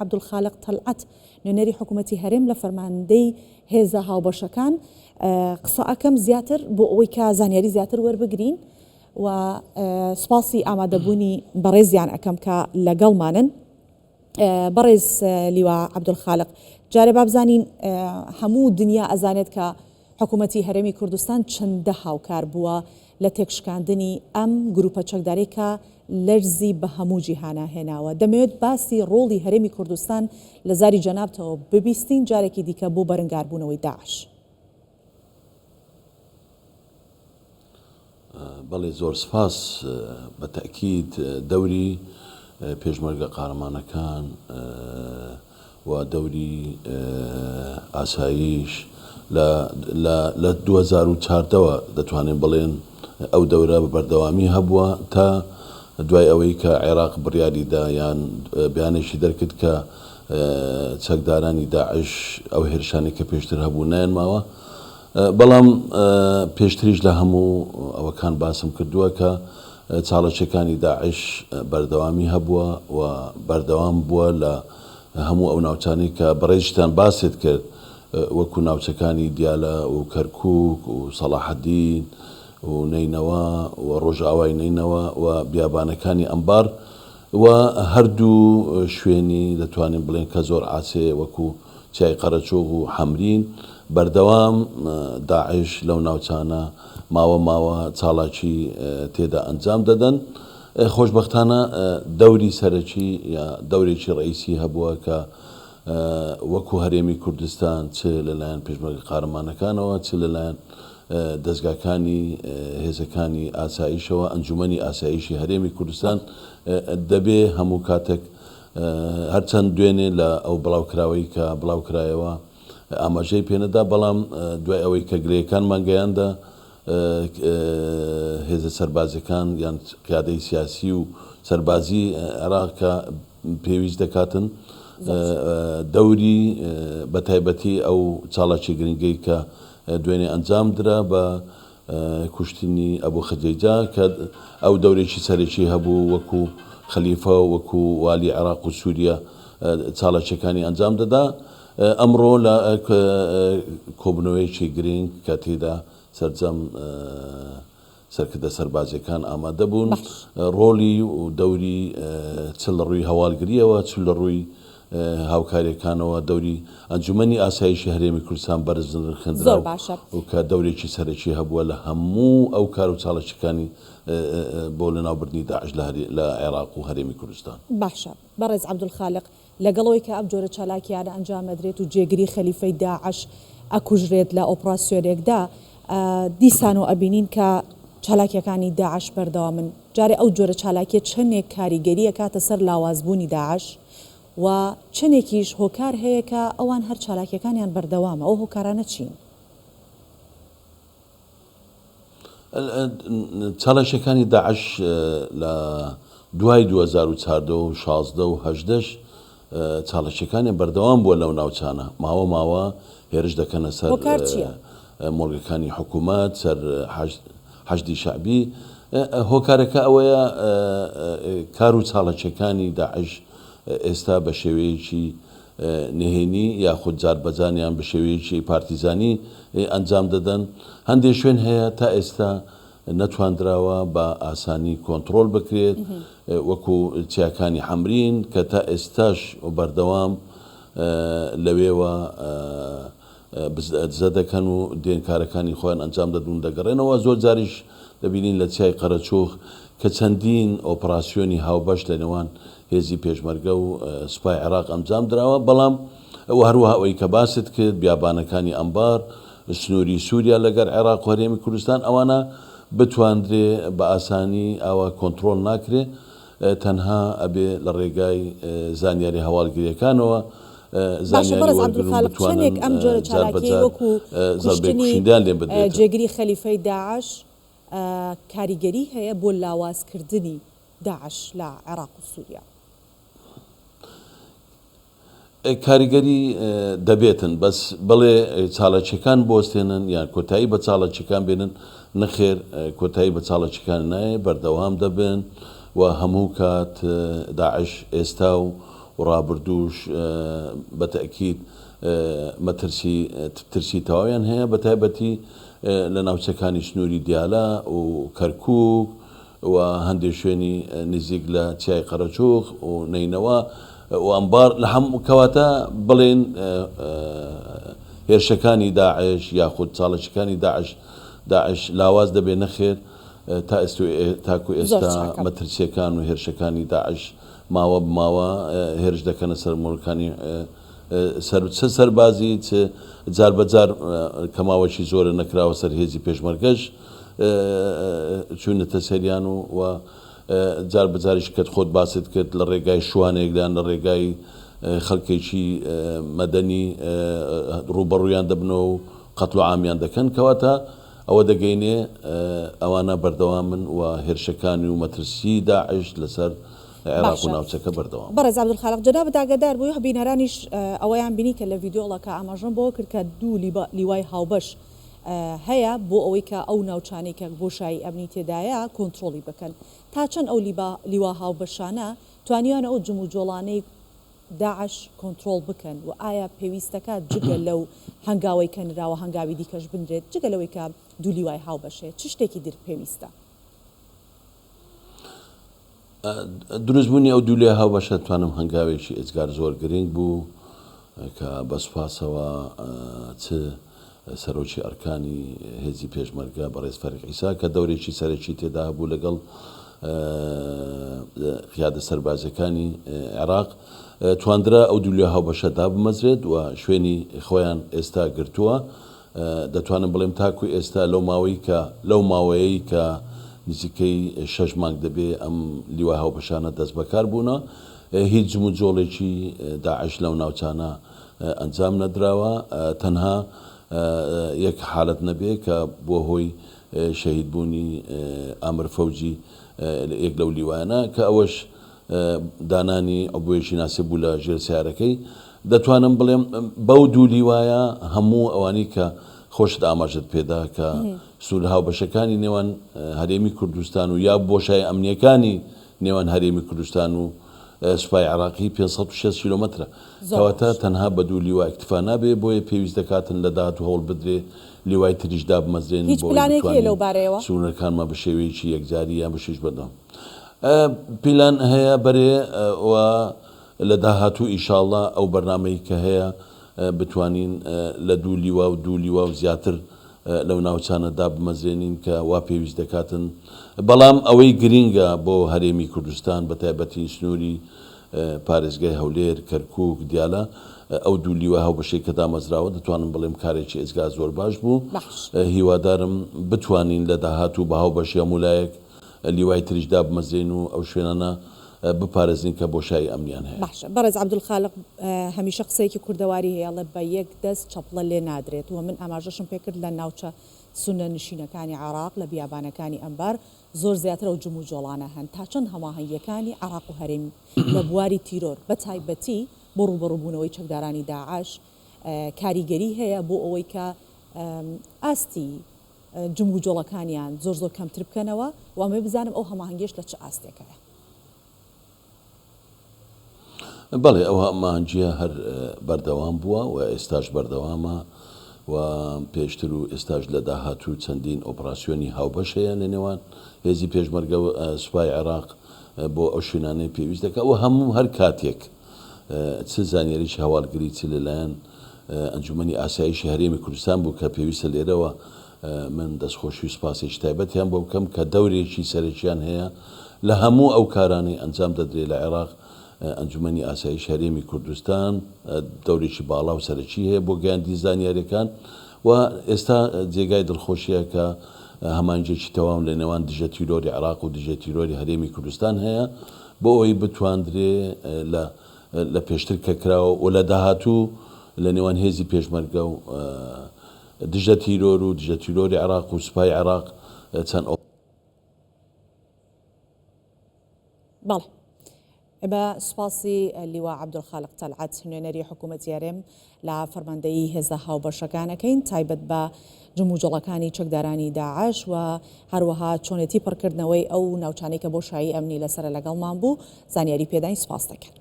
عەبدولخالق تەلعەت نوێنەری حکوومەتی هەرێم لە فەرماندەی هێزە هاوبەشەکان قسە ئەکەم زیاتر بۆ ئەوەی کە زانیاری زیاتر وەربگرین و سوپاسی ئامادەبوونی بەڕێزیان ئەکەم کە لەگەڵمانن. بەڕێز لیوا عەبدولخالق، جارێ با بزانین هەموو دنیا ئەزانێت کە حکوومەتی هەرێمی کوردستان چەندە هاوکار بووە لە تێکشکاندنی ئەم گرووپە چەکدارەی کە لەرزی بە هەموو جیهانا هێناوە. دەمەوێت باسی ڕۆڵی هەرێمی کوردستان لە زاری جەنابتەوە ببیستین جارێکی دیکە بۆ بەرنگاربوونەوەی داعش. بەڵێ زۆر سپاس بە تەئکید دەوری پێشمەرگە قارەمانەکان و دەوری ئاسایش لە لە لە 2014 وە دەتوانین بڵێن ئەو دەورە بە بەردەوامی هەبووە تا دوای ئەوەی کە عێراق بڕیاری دا یان بیانێکی دەرکرد کە چەکدارانی داعش ئەو هێرشانەی کە پێشتر هەبوو نایانماوە بەڵام پێشتریش لە هەموو ئەوەکان باسم کردووە کە چاڵەکیەکانی داعش بەردەوامی هەبووە و بەردەوام بووە لە هەموو ئەو ناوچانەی کە بەڕێزیشتان باست کرد وەکو ناوچەکانی دیالە و کەرکوک و سەڵاحەدین و نەینەوا و ڕۆژئاوای نەینەوا و بیابانەکانی ئەنبار و هەردوو شوێنی دەتوانین بڵێن کە زۆر عاسێ وەکو چیای قەرەچوغ و حەمرین، بەردەوام داعش لەو ناوچانە ماوە ماوە چاڵاکی تێدا ئەنجام دەدەن. خۆشبەختانە دەوری سەرەکی یا دەورێکی ڕەئیسی هەبووە کە وەکو هەرێمی کوردستان چ لەلایەن پێشمەرگە قارەمانەکانەوە چ لەلایەن دەزگاکانی هێزەکانی ئاسایشەوە، ئەنجومەنی ئاسایشی هەرێمی کوردستان دەبێ هەموو کاتێک هەرچەند دوێنێ لە ئەو بڵاوکراوەی کە بڵاوکرایەوە ئاماژەی پێنەدا، بەڵام دوای ئەوەی کە گلەیەکانمان گەیاندە هێزە سەربازیەکان یان قیادەی سیاسی و سەربازی عێراق کە پێویست دەکاتن دەوری بەتایبەتی ئەو چاڵاکی گرنگەی کە دوێنێ ئەنجام درا بە کوشتنی ئەبو خەجەیجە کە ئەو دەورێکی سەرەکی هەبوو وەکو خەلیفە و وەکو والی عێراق و سوریە چالاکیەکانی ئەنجام دەدا ئەمڕۆ لە کۆبنەوەیەکی گرنگ کە تێدا سەرجەم سەرکردە سەربازیەکان ئامادە بوون ڕۆڵی و دەوری چ لە ڕووی هەواڵگریەوە چ لە ڕووی هاوکاریەکانەوە دەوری ئەنجومەنی ئاسایشی هەرێمی کوردستان بەرز نرخێندرا و کە دەورێکی سەرەکی هەبووە لە هەموو ئەو کار و چاڵکیەکانی بۆ لەناوبردنی داعش لە عێراق و هەرێمی کوردستان. باشە بەڕێز عەبدولخالق لەگەڵ ئەوەی کە ئەم جۆرە چالاکیانە ئەنجام ئەدرێت و جێگری خەلیفەی داعش ئەکوژرێت لە ئۆپڕاسیۆنێکدا دیسانەوە ئەبینین کە چالاکیەکانی داعش بەردەوامن جارێ ئەو جۆرە چالاکیە چەندێک کاریگەری ئەکاتە سەر لاوازبوونی داعش و چەندێکیش هۆکار هەیە کە ئەوان هەر چالاکیەکانیان بەردەوامە ئەو هۆکارانە چین؟ چالاکیەکانی داعش لە دوای 2014 و 16 و 18 چالاکیەکانیان بەردەوام بووە لەو ناوچانە ماوە ماوە هێرش دەکەنە سەر مۆڵگەکانی حکوومەت سەر حەشدی شەعبی هۆکارەکە ئەوەیە کار و چاڵەکیەکانی داعش ئێستا بە شێوەیەکی نهێنی یاخود جاربەجان یان بە شێوەیەکی پارتیزانی ئەنجام دەدەن. هەندێک شوێن هەیە تا ئێستا نەتواندراوە بە ئاسانی کۆنتڕۆڵ بکرێت وەکو چیاکانی حەمرین کە تا ئێستاش بەردەوام لەوێوە دزە دەکەن و دێن کارەکانی خۆیان ئەنجام دەدون دەگەڕێنەوە، زۆر جاریش دەبینین لە چیای قەرەچوغ کە چەندین ئۆپڕاسیۆنی هاوبەش لە نێوان هێزی پێشمەرگە و سوپای عێراق ئەنجام دراوە، بەڵام و هەروەها ئەوەی کە باست کرد بیابانەکانی ئەنبار، سنووری سووریا لەگەر عێراق و هەرێمی کوردستان ئەوانە بتواندرێ بە ئاسانی ئاوا کۆنتڕۆڵ ناکرێ. تەنها ئەبێ لە ڕێگای زانیاری هەواڵگریەکانەوە باشە زانیاری بەڕێز وەرگرن و عەبدولخالق بتوانن چەندێک ئەم جۆرە جار بە چالاکیەی جار وەکو زەربەی کوشتنی کوشندەیان لێ بدرێتن. جێگری خەلیفەی داعش کاریگەری هەیە بۆ لاوازکردنی داعش لە عێراق و سوریا؟ کاریگەری دەبێتن بەس بڵێ چاڵەکیەکان بوەستێنن یان کۆتایی بە چاڵەکیەکان بێنن نەخێر کۆتایی بە چاڵەکیەکان نایێ بەردەوام دەبن و هەموو کات داعش ئێستا و. و ڕابردووش بە تەئکید مەترسی ترسی تەواویان هەیە بە تایبەتی لە ناوچەکانی سنووری دیالە و کەرکووک و هەندێک شوێنی نزیک لە چیای قەرەچوغ و نەینەوا و ئەنبار لە هەموو کەواتە بڵێن هێرشەکانی داعش یاخود چاڵەکیەکانی داعش داعش لاواز دەبێ نەخێر تا ئێستو تاکو زۆر ئێستا چاکە. مەترسیەکان و هێرشەکانی داعش ماوە بماوە هێرش دەکەنە سەر مۆڵکانی سەر چ سەربازی چ جار بە جار کە ماوەکی زۆرە نەکراوە سەر هێزی پێشمەرگەش چوونەتە سەریان و و جار بە جاریش کە خۆت باست کرد لە ڕێگای شوانێک یان لە ڕێگای خەڵکێکی مەدەنی ڕووبەڕوویان دەبنەوە و قەتڵ و عامیان دەکەن کەواتە ئەوە دەگەینێ ئەوانە بەردەوامن و هێرشەکانی و مەترسیی داعش لەسەر عێراق و باشە ناوچەکە بەردەوامە. بەڕێز عەبدولخالق جەنابت ئاگادار بووی و بینەرانیش ئەوەیان بینی کە لە ڤیدیۆڵەکە ئاماژەم بەوە کرد کە دوو لیوای هاوبەش هەیە بۆ ئەوەی کە ئەو ناوچانەی کە بۆشایی ئەمنی تێدایە کۆنترۆڵی بکەن تا چەند ئەو لیوا هاوبەشانە توانیویانە ئەو جموجۆڵانەی داعش کۆنترۆڵ بکەن و ئایا پێویستەکات جگە لەو هەنگاوەی کە نراوە هەنگاوی دیکەش بنرێت جگە لەوەی کە دوو لیوای هاوبەش هەیە چ شتێکی در پێویستە؟ دروستبوونی ئەو دوو لیوای هاوبەشە توانم هەنگاوێکی ئێجگار زۆر گرنگ بوو کە بە سوپاسەوە چ سەرۆکی ئەرکانی هێزی پێشمەرگە بەڕێز فەریق عیسا کە دەورێکی سەرەکی تێدا هەبوو لەگەڵ قیادە سەربازیەکانی عێراق تواندرا ئەو دوو لیوا هاوبەشە دابمەزرێت و شوێنی خۆیان ئێستا گرتووە دەتوانم بڵێم تاکو ئێستا لەو ماوەی کە لەو ماوەیەی کە نزیکەی شەش مانگ دەبێ ئەم لیوا هاوبەشانە دەست بەکار بوونە هیچ جموجۆڵێکی داعش لەو ناوچانە ئەنجام نەدراوە تەنها یەک حالەت نەبێ کە بووە هۆی شەهید بوونی ئامر فەوجی یەک لەو لیوایانە کە ئەوەش دانانی عبوەیەکی ناسب بوو لە ژێر سیارەکەی دەتوانم بڵێم بەو دوو لیوایە هەموو ئەوانی کە خۆشت ئاماژت پێدا کە سنوورە هاوبەشەکانی نێوان هەرێمی کوردستان و یا بۆشای ئەمنیەکانی نێوان هەرێمی کوردستان و سوپای عێراقی 560 کیلۆمەترە کەواتە تەنها بە دوو لیوا ئیکتفا نابێ بۆیە پێویست دەکاتن لە داهاتوو هەوڵ بدرێ لیوای تریش دابمەزرێنین هیچ بۆ ئەوەی پلانێک هەیە بتوانین لەو بارەیەوە؟ سنوورەکانمان بە شێوەیەکی یەکجاری یان بە شێوەیەکی بەردەوام پیلان هەیە بەرێ و لە داهاتوو ئیشاڵڵا ئەو بەرنامەی کە هەیە بتوانین لە دوو لیوا و دوو لیوا و زیاتر لەو ناوچانە دابمەزرێنین کە وا پێویست دەکاتن بەڵام ئەوەی گرینگە بۆ هەرێمی کوردستان بە تایبەتی سنووری پارێزگای هەولێر، کەرکووک، دیالە ئەو دوو لیوای هاوبەشەی کە دامەزراوە دەتوانم بڵێم کارێکی ئێجگار زۆر باش بوو هیوادارم بتوانین لە داهاتوو بە هاوبەشی هەموو لایەک لیوای تریش دابمەزرێین و ئەو شوێنانە بپارێزین کە بۆشایی ئەمنیان هەیە. باشە بەڕێز عەبدولخالق هەمیشە قسەیەکی کوردەواری هەیە ئەڵێ بە یەک دەست چەپڵە لێ نادرێت و من ئاماژەشم پێکرد لە ناوچە سوننە نشینەکانی عێراق لە بیابانەکانی ئەنبار زۆر زیاتر ئەو جموجۆڵانە هەن تا چەند هەماهەنگیەکانی عێراق و هەرێم لە بواری تیرۆر بە تایبەتی بۆ ڕووبەڕووبوونەوەی چەکدارانی داعش کاریگەری هەیە بۆ ئەوەی کە ئاستی جموجۆڵەکانیان زۆر زۆر کەمتر بکەنەوە و ئەمەوێ بزانم ئەو هەماهەنگیەش لە چ ئاستێکایە؟ بەڵێ ئەو هەماهەنگییە هەر بەردەوام بووە و ئێستاش بەردەوامە و پێشتر و ئێستاش لە داهاتوو چەندین ئۆپڕاسیۆنی هاوبەش هەیە لە نێوان هێزی پێشمەرگە و سوپای عێراق بۆ ئەو شوێنانەی پێویست دەکات و هەموو هەر کاتێک چ زانیاریی هەواڵگری چ لەلایەن ئەنجومەنی ئاسایشی هەرێمی کوردستان بوو کە پێویستە لێرەوە من دەستخۆشی و سوپاسێکی تایبەتیان بۆ بکەم کە دەورێکی سەرەکیان هەیە لە هەموو ئەو کارانەی ئەنجام دەدرێت لە عێراق، ئەنجومەنی ئاسایشی هەرێمی کوردستان دەورێکی باڵا و سەرەکی هەیە بۆ گەیاندنی زانیاریەکان و ئێستا جێگای دڵخۆشیە کە هەمانگیەکی تەواو لە نێوان دژە تیرۆری عێراق و دژە تیرۆری هەرێمی کوردستان هەیە بۆ ئەوەی بتواندرێ لە لە پێشتر کە کراوە و لە داهاتوو لە نێوان هێزی پێشمەرگە و دژە تیرۆر و دژە تیرۆری عێراق و سوپای عێراق چەند ئۆ. بەڵێ. ئێمە سوپاسی لیوا عەبدولخالق تەلعەت نوێنەری حکوومەتی هەرێم لە فەرماندەیی هێزە هاوبەشەکان ئەکەین تایبەت بە جموجۆڵەکانی چەکدارانی داعش و هەروەها چۆنێتی پڕکردنەوەی ئەو ناوچانەی کە بۆشایی ئەمنی لەسەرە لەگەڵمان بوو زانیاری پێداین سوپاس دەکەن.